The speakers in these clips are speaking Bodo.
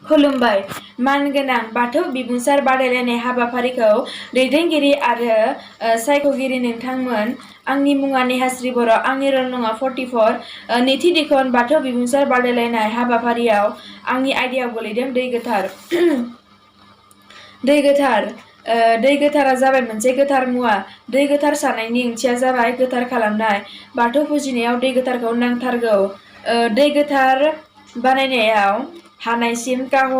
खुलुमबाय। मानगोनां बाथौ बिबुंसार बादायलायनाय हाबाफारिखौ दैदेनगिरि आरो सायख'गिरि नोंथांमोन। आंनि मुङा नेहास्रि बर', आंनि रल नङा 44। नैथि दिखन बाथौ बिबुंसार बादायलायनाय हाबाफारियाव आंनि आयदायाव गोलैदों दै गोथार। दै गोथार। दै गोथारा जाबाय मोनसे गोथार मुवा। दै गोथार सारनायनि ओंथिया जाबाय गोथार खालामनाय। बाथौ फुजिनायाव दै गोथारखौ नांथारगौ। दै गोथार बानायनायाव हानायसिम काह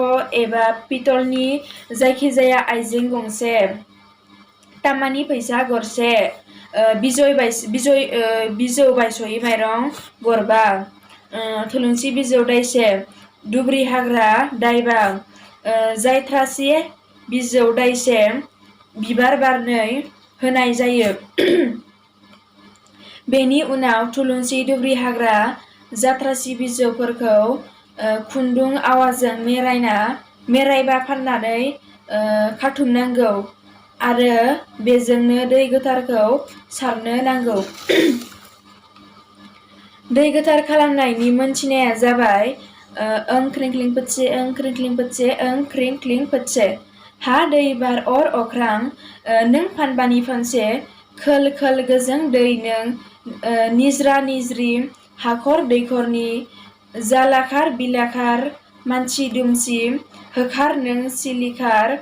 एबा पितलनि जायखिजाया आइजें गंसे, तामानि फैसा गरसे, बिजौ बायस'यै माइरं गरबा, थुलुंसि बिजौ दाइसे, दुब्रि हाग्रा दाइबा, जायथ्रासि बिजौ दाइसे, बिबार बारनै होनाय जायो। बेनि उनाव थुलुंसि, दुब्रि हाग्रा, जाथ्रासि बिजौफोरखौ खुन्दुं आवाजों मेरायबा फाननानै खाथुमनांगौ आरो बेजोंनो दै गोथारखौ सारनो नांगौ। दै गोथार खालामनायनि मोनथिनाया जाबाय ओं ख्रिं ख्लिं फोथसे, ओं ख्रिं ख्लिं फोथसे, ओं ख्रिं ख्लिं फोथसे। हा दै बार अर अख्रां नों फानबानि फानसे, खोल खोल गोजों दै नों निज्रा निज्रि हाखर दैखरनि, जालाखार बिलाखार मानसि दुमसि, होखार नों सिलिखार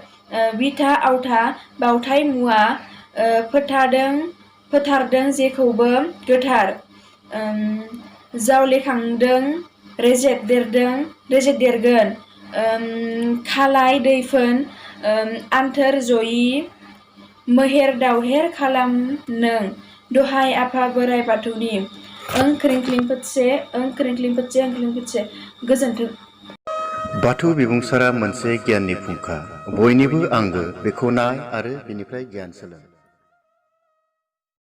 बिथा आवथा बावथाय मुवा, फोथारदों जेखौबो गोथार, जावलेखांदों रेजेददेरगोन, खालाय दैफोन आन्थोर जयि मोहेर दावहेर खालाम नों दहाय आफा बोराइ बाथौनि। ओं ख्रिं ख्लिं फोथसे, ओं ख्रिं ख्लिं फोथसे, ओं ख्रिं फोथसे। गोजोन्थों। बाथौ बिबुंसारा मोनसे गियाननि फुंखा। बयनिबो आंगो। बेखौ नाय आरो बेनिफ्राय गियान सोलों।